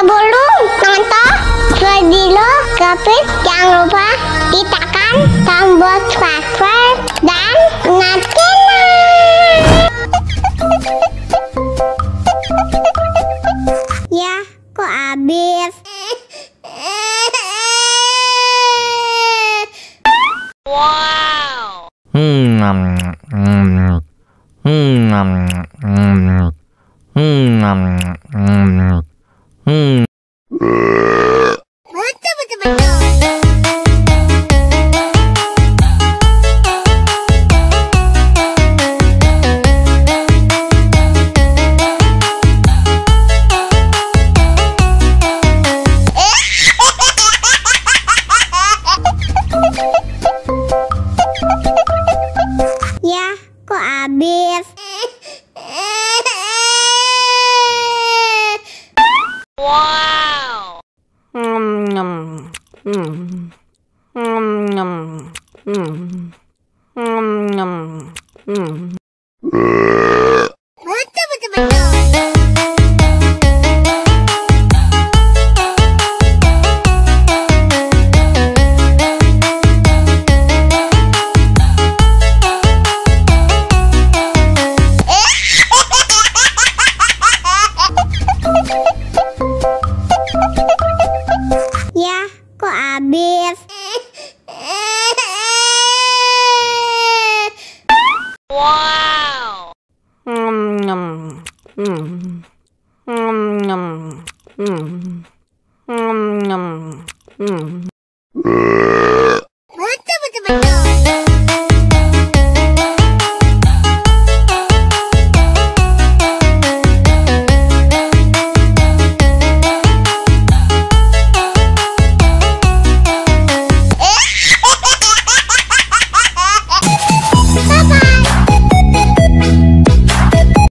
Sebelum nonton video Gavin, jangan lupa tekan tombol subscribe dan nyalakan. Ya, kok habis? Wow. Ya, kok habis? Wow. Ya, kok habis? Wow.